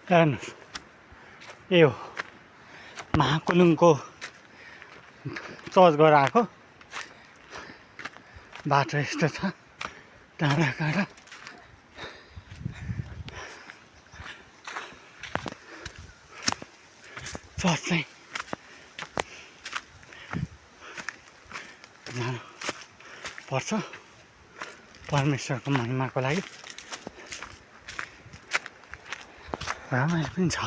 हेर्नुहोस् यो महाकुलुङको चर्च गएर आएको बाटो यस्तो छ टाढा टाढा चर्च चाहिँ जानु पर्छ परमेश्वरको महिमाको लागि रमाइलो पनि छ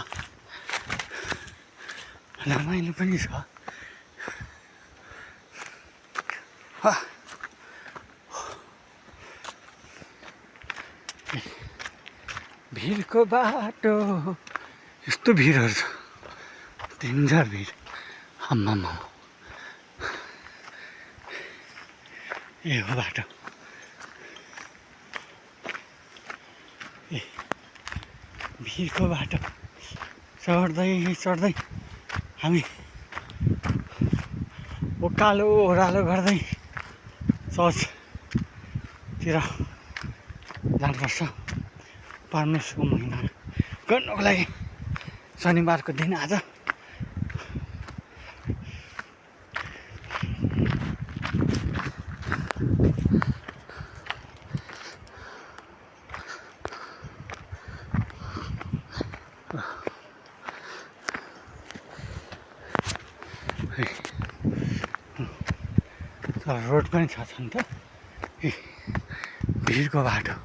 भिडको बाटो यस्तो भिडहरू छ डेन्जर भिड आम्मामा ए हो बाटो ए भिडको बाटो चढ्दै चढ्दै हामी उकालो ओह्रालो गर्दै चर्चतिर जानुपर्छ परमेश्वरको महिमा गर्नको लागि शनिबारको दिन आज रोड पनि छ नि त ए भिडको बाटो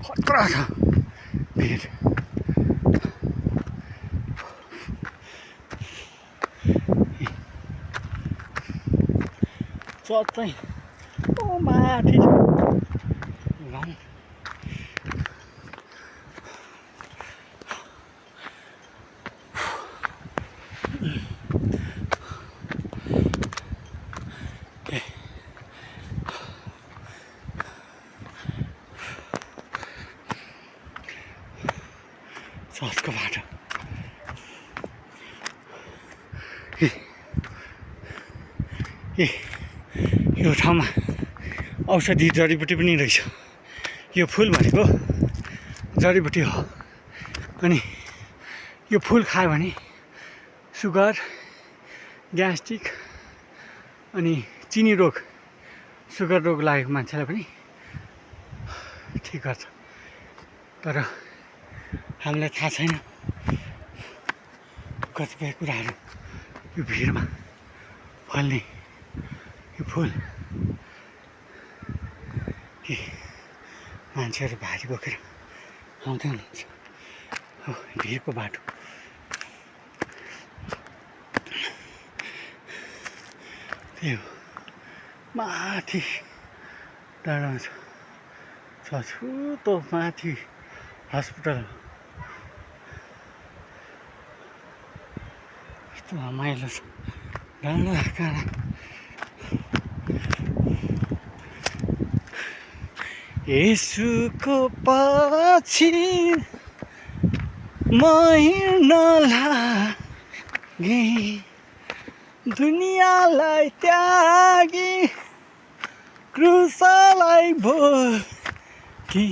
खतरा छ भिड चर्च चाहिँ ओ माथि छ चर्चको बाटो यो ठाउँमा औषधि जडीबुटी पनि रहेछ यो फुल भनेको जडीबुटी हो अनि यो फुल खायो भने सुगर ग्यास्ट्रिक अनि चिनी रोग सुगर रोग लागेको मान्छेलाई पनि ठिक गर्छ तर हामीलाई थाहा छैन कतिपय कुराहरू यो भिडमा फल्ने यो फुल मान्छेहरू भारी बोकेर आउँदै हुनुहुन्छ हो भिडको बाटो त्यही हो माथि डाँडामा छ छुतो माथि हस्पिटल यस्तो रमाइलो छ डाँडा काँडा येशूको पछि म हिँड्न लागे दुनियाँलाई त्यागी क्रुसलाई बोकी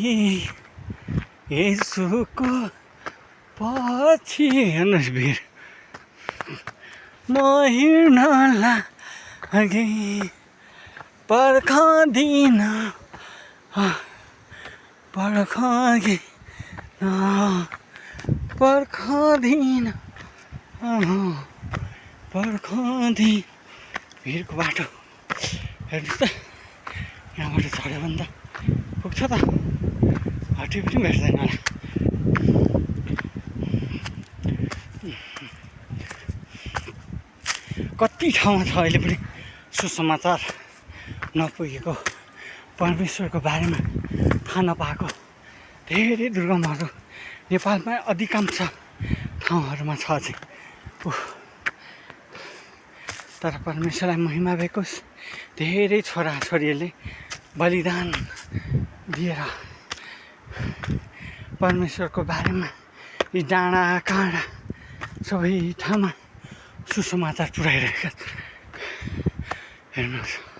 येशूको पछि हेर्नुहोस् भिड म हिँड्न लागे पर्खदिन भिडको बाटो हेर्नुहोस् त यहाँबाट चढ्यो भने त पुग्छ त हटी पनि भेट्दैन होला कति ठाउँमा छ अहिले पनि सुसमाचार नपुगेको परमेश्वरको बारेमा थाहा नपाएको धेरै दुर्गमहरू नेपालमा अधिकांश ठाउँहरूमा छ चाहिँ तर परमेश्वरलाई महिमा भेटोस् धेरै छोराछोरीहरूले बलिदान दिएर परमेश्वरको बारेमा यी डाँडा काँडा सबै ठाउँमा सुसमाचार पुर्याइरहेका हेर्नुहोस्